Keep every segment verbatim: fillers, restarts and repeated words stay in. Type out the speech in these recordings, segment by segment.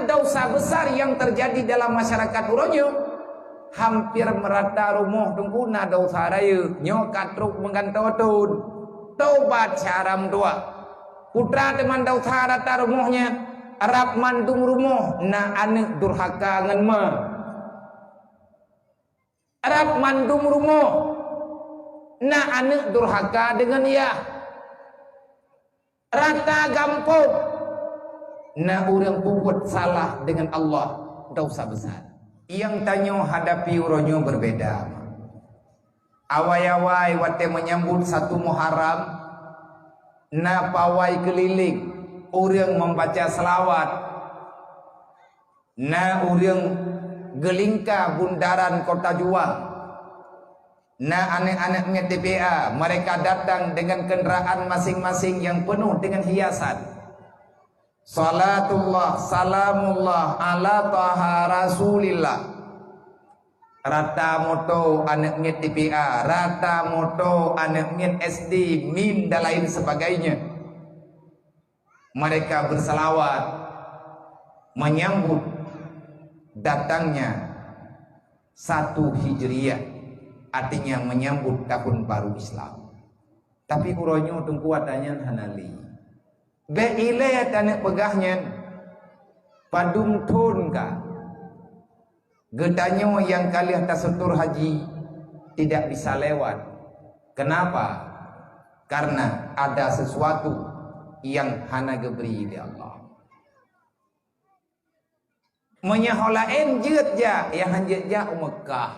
Desya besar nyang teujadi dalam masyarakat uroe nyoe, hampir meurata rumoh teungku na desya rayeuk, nyoe ka trok meugantoe thon. Tobat cara meutuah. Peue teuma desya rata rumoh nyan, rab mandum rumoh na aneuëk durhaka ngon ma. Rab mandum rumoh na aneuëk durhaka deungon yah. Rata gampông na ureuëng peubuet salah deungon Allah, desya besar. Nyang tanyoe hadapi uroe nyoe beubeda. Awai-awai watée meunyambut satu Muharram, na pawai keulileng, ureuëng meubaca seulaweuet, na ureuëng geulingka bundaran Kota Juang, na aneuëk-aneuëk miet T P A, mereka datang dengan kendaraan masing-masing yang penuh dengan hiasan. Salatullah, salamullah ala taha Rasulillah. Rata moto aneuëk miet T P A, rata moto aneuëk miet S D, MIN, dan lain sebagainya. Mereka bersalawat menyambut datangnya satu Hijriah, artinya menyambut tahun baru Islam. Tapi uroe nyoe teungku ata nyan hana lé. Bék ilée taneuk peugah nyan, padum thon ka. Geutanyoe nyang ka lheueh taseutôt haji tidak bisa lewat. Kenapa? Karena ada sesuatu yang hana geubri lé Allah. Meunyoe ho laén jeuet jak, nyang han jeuet jak u Meukah.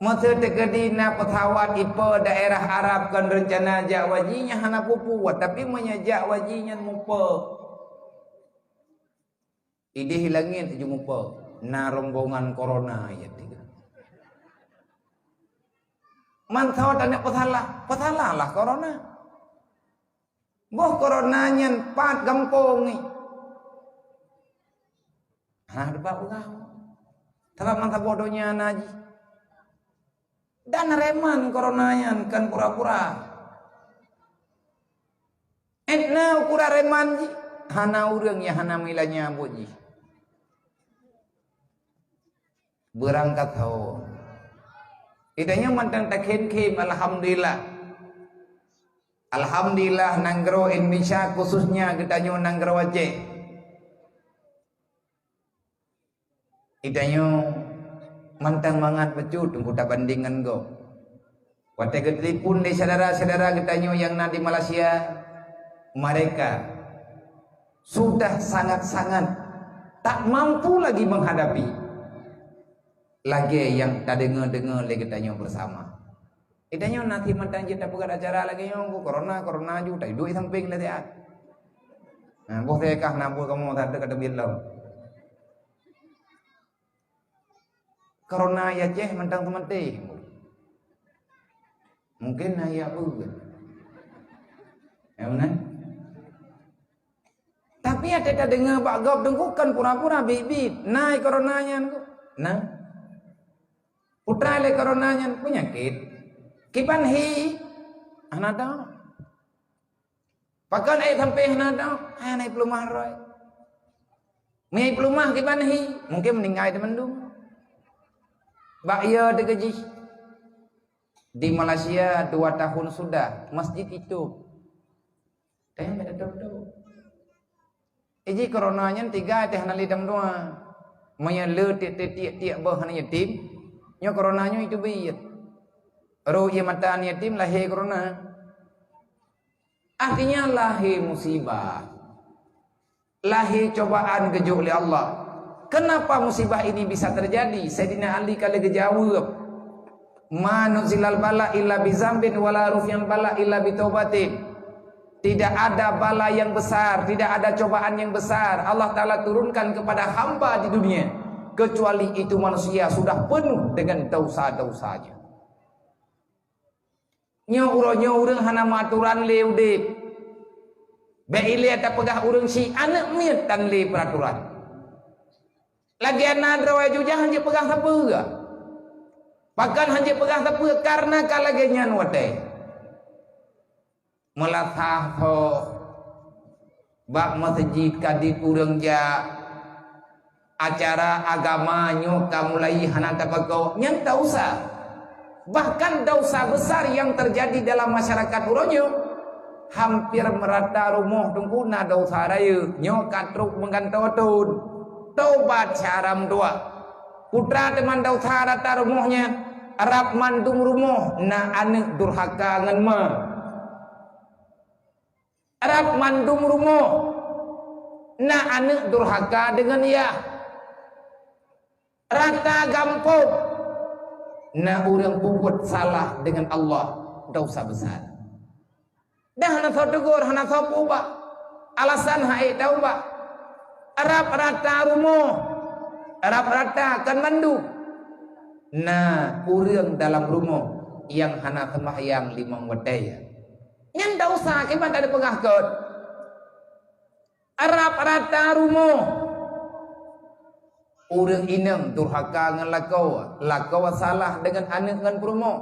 Meuseuti keudina peusawat ipo daerah Arab kon reuncana jak haji, nyan hana peue-peue, tapi meunyoe jak haji nyan mupe. Idéh langét jumupa na rombongan korona, ya tiga. Mantong taneuk peusalah, peusalah lah korona. Boh korona nyan pat gampông ni. Hana teuba peugah. Sabab mantong boh donya na jih. Dan reman korona nyan kan pura-pura. Étna ukura reman jih, hana ureuëng nyang hana meulanya buet jih. Beurangkat ho. Geutanyoe mantong takhem-khem, alhamdulillah. Alhamdulillah, nanggroe Indonesia, khususnya geutanyoe nanggroe Aceh. Geutanyoe mantong mangat bacut teungku tabanding ngon gob. Watée geutelepon lé syedara-syedara geutanyoe nyang na di Malaysia, mereka sudah sangat-sangat tak mampu lagi menghadapi lagée nyang tadeungoe-deungoe lé geutanyoe bersama. Geutanyoe na simantang jeuet tapeugah acara lagée nyoe, "Korona, korona ju," taduek sampéng lé siat. Nah, boh teuka na buet kamoe that ka teubiet lom. Korona ya Aceh mantong teumaté. Mungkin na ya peue. Ya, beuna? Tapi ada tadeungoe bak gob teungku kan pura-pura bit-bit. Na korona nyan ku. Na. Putra lé korona nyan peunyakét. Kiban hi? Hana tahu. Pakon ék sampai hana tahu? Hana peulumah roh. Meunyo peulumah kiban hi? Mungkin meuninggai teumandum. Bak ya teukeujih. Di Malaysia dua tahun sudah, masjid itu. Tanya tak ada tu. Iji korona nyan tiga teh hana lé dam dua. Meunyo le tiek-tiek tiek-tiek boh hana yatim, nyo korona nyo itu biet. Roh ie mata aneuk yatim lahé korona. Artinya lahé musibah. Lahé cobaan geujok lé Allah. Kenapa musibah ini bisa terjadi? Saidina Ali ka lheueh geujaweueb, "Ma nuzilal bala illa bi zambin, wala rufi'al bala illa bi taubatin." Tidak ada bala yang besar, tidak ada cobaan yang besar Allah Ta'ala turunkan kepada hamba di dunia, kecuali itu manusia sudah penuh dengan dosa-dosanya. Nyoe uroe nyoe ureuëng hana meuatoran lé udeb. Bék ilée tapeugah ureuëng syiek aneuk miet tan lé peuratoran. Lagée na droe jujah hanjeuet peugah sapeue. Pakon hanjeuet peugah sapeue? Karena ka lagée nyan watée. Meulasah tho. Bak meuseujid ka dit ureuëng jak, acara agama nyoe ka mulai hana tapeugot, nyan desya. Bahkan desya besar nyang teujadi dalam masyarakat uroe nyoe, hamper meurata rumoh teungku na desya rayeuk, nyoe ka trok meugantoe thon. Tobat syara meutuwah. Peue teuma desya rata rumoh nyan, rab mandum rumoh na aneuëk durhaka ngon ma. Rab mandum rumoh na aneuëk durhaka deungon yah. Rata gampông na ureuëng peubuet salah deungon Allah, desya besar. Dan hana soe teugor, hana soe peubah. Alasan han ék taubat. Rab rata rumoh, rab rata kon mandum na ureuëng dalam rumoh nyang hana seumahyang limong watée. Nyan desya kiban tapeugah kot. Rab rata rumoh, ureuëng inong durhaka ngon lakoe, lakoe salah deungon aneuëk ngon peurumoh.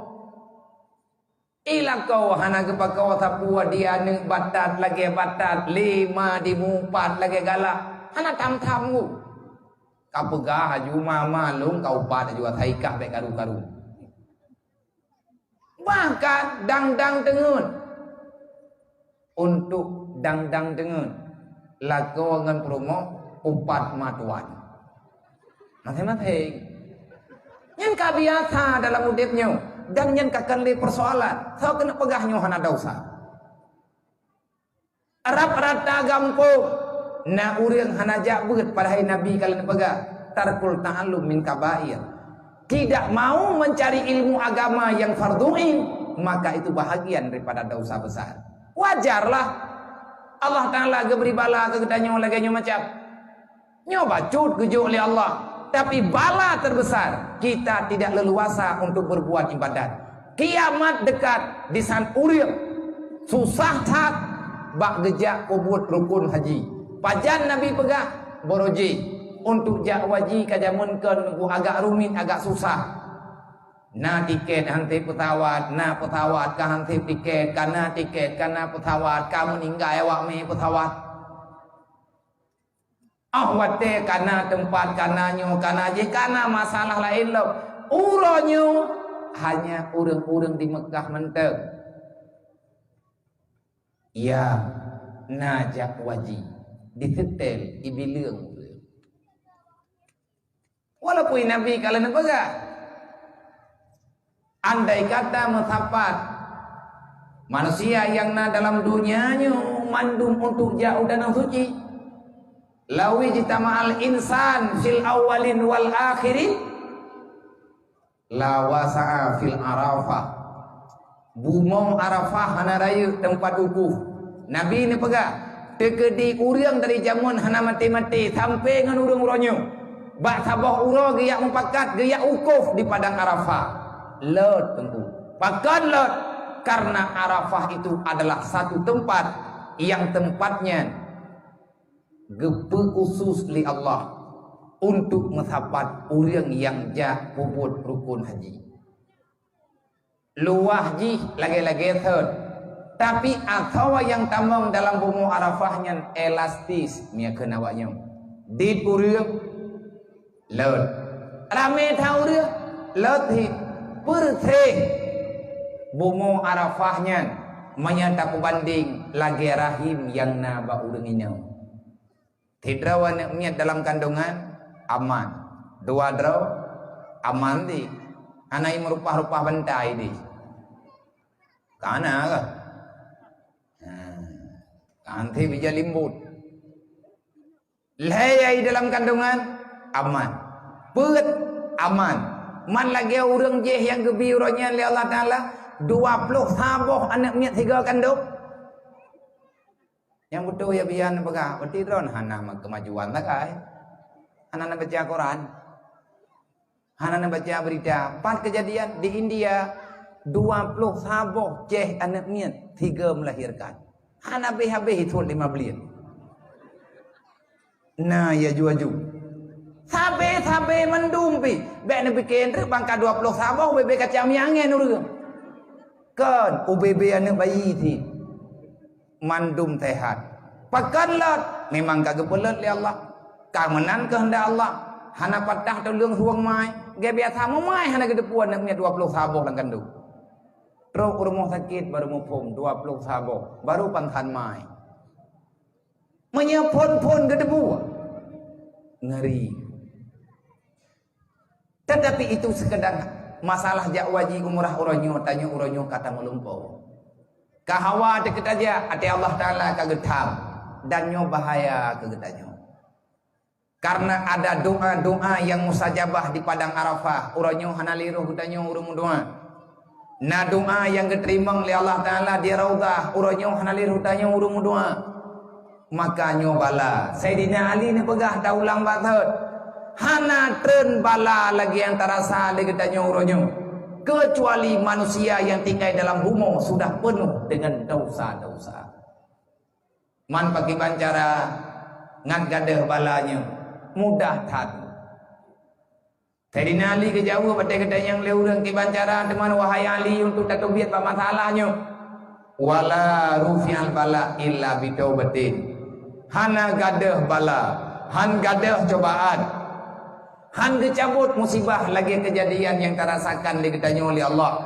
Ilako hana geupakoe sapeue di aneuëk batat lagée batat, lé ma di mupat lagée galak, hana tham-tham ngu. Ka peugah aju ma-ma lôn ka upat aju asai kah bék karu-karu. Bahkan dang-dang teungeut. Untuk dang-dang teungeut, lakoe ngon peurumoh upat ma tuan. Maséng-maséng. Nyan ka biasa dalam udeb nyoe, dan nyan ka kon lé peusoalan. Soe keuneuk peugah nyoe hana desya? Rab rata gampông na ureuëng hana jak beuet, padahai Nabi ka lheueh neupeugah, "Tarkul ta'allum min kabair." Tidak mau mencari ilmu agama yang fardhu ain, maka itu bahagian daripada desya besar. Wajarlah Allah Taala geubri bala keu geutanyoe lagée nyoe macam. Nyoe bacut geujok lé Allah, tapi bala terbesar, kita tidak leluasa untuk berbuat ibadat. Kiamat dekat, disan ureuëng susah that bak geujak peubuet rukun haji. Pajan Nabi peugah, "Barô jih, untuk jak haji ka jameun kon nunggu agak rumit, agak susah. Na tiket han sép peusawat, na peusawat ka han sép tiket, ka na tiket, ka na peusawat, ka meuninggai awak mé peusawat." Óh watée ka na teumpat, ka na nyoe, ka na jih, ka na masalah laén lom. Uroe nyoe hanya ureuëng-ureuëng di Meukah mantong nyang na jak haji, diseutém ibileueng ureuëng. Walaupun Nabi ka lheueh neupeugah, andai kata meusapat manusia nyang na dalam donya nyoe mandum untuk jak u Tanoh Suci, "Law ijtama'al insan fil awwalin wal akhirin, la wasa'a fil Arafah." Bumoe Arafah hana rayeuk teumpat wukuf. Nabi neupeugah, teukeudi ureuëng dari jameun hana maté-maté sampoe ngon ureuëng uroe nyoe, bak saboh uroe geujak mupakat geujak wukuf di Padang Arafah. Lot teungku. Pakon lot? Karena Arafah itu adalah satu tempat yang tempat nyan geupeu khusus lé Allah untuk meusapat ureuëng nyang jak peubuet rukun haji. Luwah jih lagée-lagée thon, tapi asoe nyang tamong dalam bumoe Arafah nyan elastis, meukheun awak nyoe. Dit ureuëng, lot. Ramé that ureuëng, lot hit. Peureuseh bumoe Arafah nyan meunyoe tapeubandeng lagée rahim nyang na bak ureuëng inong. Sidroe aneuëk miet dalam kandongan, aman. Dua droe, aman di. Hana i meurupah-rupah bantai di. Kana kah? Nah, kanti bija limbot. Lhée nyang i dalam kandongan, aman. Peuet, aman. Man lagée ureuëng jih nyang geubi uroe nyan lé Allah Taala, dua ploh saboh aneuëk miet sigoe kandong. Nyang beutôi ya bian peugah, berarti droen hana keumajuan sagai. Hana neubaca Quran. Hana neubaca berita. Pat keujadian di India, dua ploh saboh céh aneuëk miet sigoe melahirkan. Hana habéh-habéh ithon lima buleuen. Na ya ju-aju. Sabe-sabe mandum pi. Bék neupiké treuk bangka dua ploh saboh ubé-bé kacang miangen ureuëng. Kon, ubé-bé aneuëk bayi cit. Mandum sehat. Pakon lot? Memang ka geupeulot lé Allah. Ka meunan keuheundak Allah. Hana patah tuleueng rueng mai. Geubiasa meumai hana geuteupeue aneuk miet dua ploh saboh lam kandông. Trok u rumoh sakét baru muphom dua ploh saboh, baru pangsan mai. Meunyoe phon-phon geuteupeue, ngeri. Tetapi itu sekedar masalah jak haji umrah uroe nyoe, tanyoe uroe nyoe ka tameulumpoe. Ka hawa teukeut tajak, até Allah Taala ka geutham, dan nyoe bahaya keu geutanyoe. Karena ada doa-doa yang mustajabah di Padang Arafah, uroe nyoe hana lé roh geutanyoe ureueng meudoa. Na doa nyang geuteurimong lé Allah Taala di Raudhah, uroe nyoe hana lé roh tanyoe ureueng meudoa. Maka nyoe bala. Saidina Ali neupeugah taulang bak thot, "Hana treun bala lagée nyang tarasa lé geutanyoe uroe nyoe, keucuali manusia nyang tinggai dalam bumoe sudah peunoh deungon desya-desya." Man pakiban cara ngat gadôh bala nyoe? Mudah that. Saidina Ali geujaweueb watée geutanyong lé ureuëng kiban cara, teuma, "Wahai Ali, untuk tateubiet bak masalah nyoe, wala rufi'al bala illa bitaubatin." Hana gadôh bala, han gadôh cobaan, han geucabot musibah lagée keujadian nyang tarasakan lé geutanyoe lé Allah,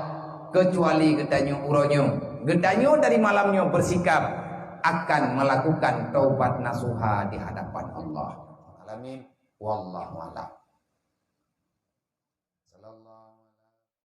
keucuali geutanyoe uroe nyoe. Geutanyoe dari malam nyoe beusikap akan melakukan taubat nasuha di hadapan Allah. Alamin. Wallahu a'lam.